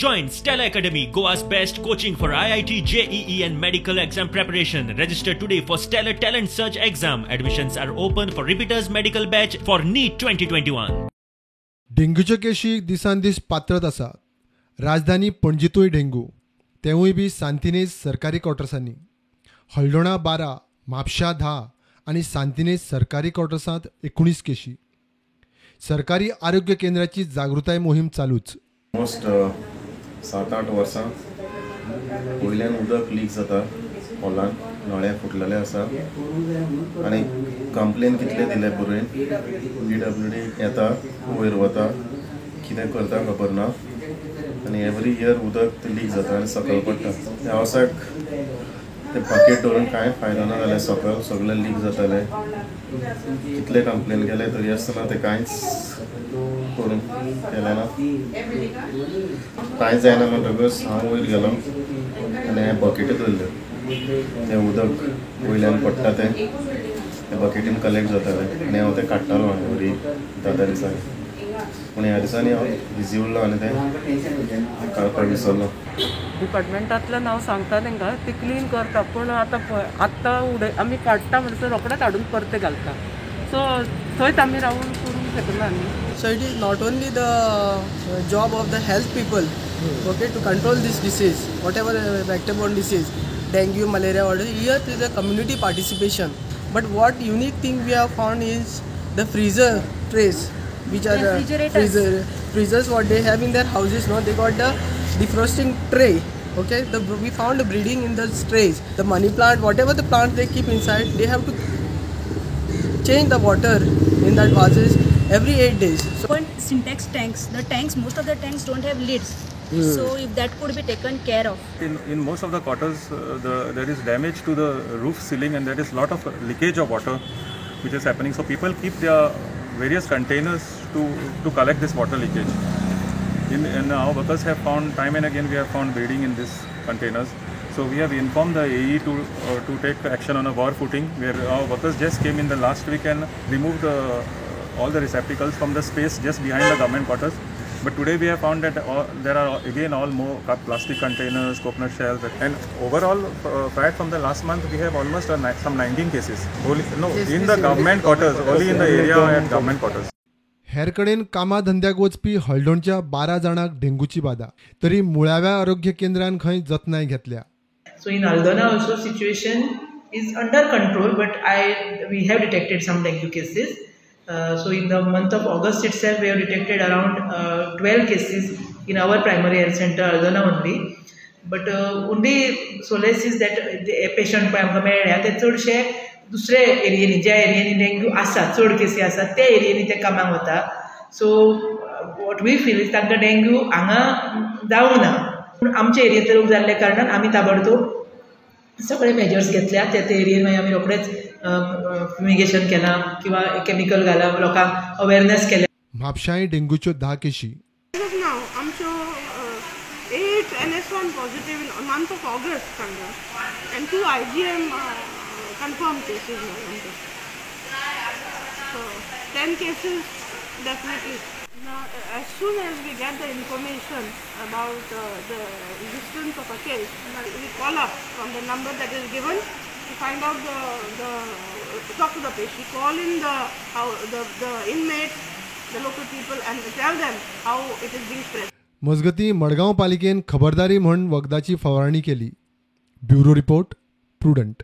Join Stellar Academy, Goa's best coaching for IIT, JEE and medical exam preparation. Register today for Stellar Talent Search exam. Admissions are open for repeaters medical batch for NEET 2021. डेंग्यूच्यो केशी दिसान दीस पातळत आसात. राजधानी पणजीतूय dengue, तेवूय बी सांतिनेज सरकारी क्वॉर्टर्सांनी. हळदोणा 12, म्हापशा 10 आनी सांतिनेज सरकारी क्वॉर्टर्सांत 19 केशी. सरकारी आरोग्य केंद्राची जागृताय मोहीम चालूच. ऑलमोस्ट 7-8 वर्सां वयल्यान उदक लीक जाता, हॉलान नळे फुटलेले आसा आनी कंप्लेन कितले दिले बरोवन PWD येता वयर वता, कितें करता खबर ना आनी एवरी इयर उदक लीक जाता आनी सकयल पडटा. ह्या वर्साक ते बकेट दवरून कांय फायदो ना जालें, सकयल सगळें लीक जातालें. कितले कंप्लेन केले तरी आसतना ते कांयच करूंक केलें ना, कांयच जायना. म्हणटकच हांव वयर गेलो आनी हांवें बकेटी दवरल्यो, तें उदक वयल्यान पडटा तें त्या बकेटीन कलेक्ट जातालें आनी हांव तें काडटालो एवरी 10 दिसांनी. पूण ह्या दिसांनी हांव बिजी उरलो आनी तें काडपाक विसरलो. डिपार्टमेंटांतल्यान हांव सांगता तांकां, ती क्लीन करता, पूण आतां आत्तां उडय आमी काडटा म्हणसर रोखडेच हाडून परते घालता. सो थंयच आमी रावून करूंक शकना न्ही. So it is not only the job of the health people, okay, to control this disease, whatever vector-borne disease, dengue, malaria, or here is a community participation. But what unique thing we have found is the freezer trays, which are the freezers what they have in their houses. No, they got the defrosting tray. Okay, we found the breeding in the trays. The money plant, whatever the plant they keep inside, they have to change the water in that vases every 8 days. So one Sintex tanks, the tanks, most of the tanks don't have lids. So if that could be taken care of. In most of the quarters, there is damage to the roof ceiling and there is lot of leakage of water which is happening. So people keep their various containers to collect this water leakage. And our workers have found time and again we have found breeding in these containers. So we have informed the AE to take action on a war footing, where our workers just came in the last week and removed all the receptacles from the space just behind the government quarters. But today we have found that there are again all more plastic containers, coconut shells, and overall, right from the last month we have almost some 19 cases. Only, no, in the government quarters, only in the area at government quarters. हेर कडेन कामा धंद्याक वचपी हळदोणच्या 12 जाणांक डेंग्यूची बादा, तरी मुळाव्या आरोग्य केंद्रान खंय जतनाय घेतल्या. So in Aldona also situation is under control, but we have detected some dengue cases. So in the month of August itself, we have detected around 12 cases in our primary health center, Aldona only. But only solace is that the patient पळय आमकां मेळ्ळ्या ते चडशे दुसरे एरियेनी, ज्या एरियेनी dengue आसा, चड केसी आसा त्या एरियेनी ते कामाक वता. So what we feel is तांकां डेंग्यू हांगा जावंक ना, पूण आमच्या एरियेंत रोग जाल्ल्या कारणान आमी ताबडतोब सगळे मेजर्स घेतल्या. त्या ते एरियेन मागीर आमी रोखडेच फ्युमिगेशन केलां किंवा केमिकल घालां, लोकांक अवेरनेस केल्या. म्हापशांय डेंग्यूच्यो 10 केशी. आमच्यो 8 NS1 positive in month of August सांगा and 2 IgM confirmed cases. So 10 cases definitely. Now, as soon as we get the information about the existence of a case, we call up from the number that is given to find out the talk to the patient. We call in the inmates, the local people, and tell them how it is being spread. मजगती मडगांव पालिकेन खबरदारी म्हण वखदाची फवारणी केली. Bureau report, Prudent.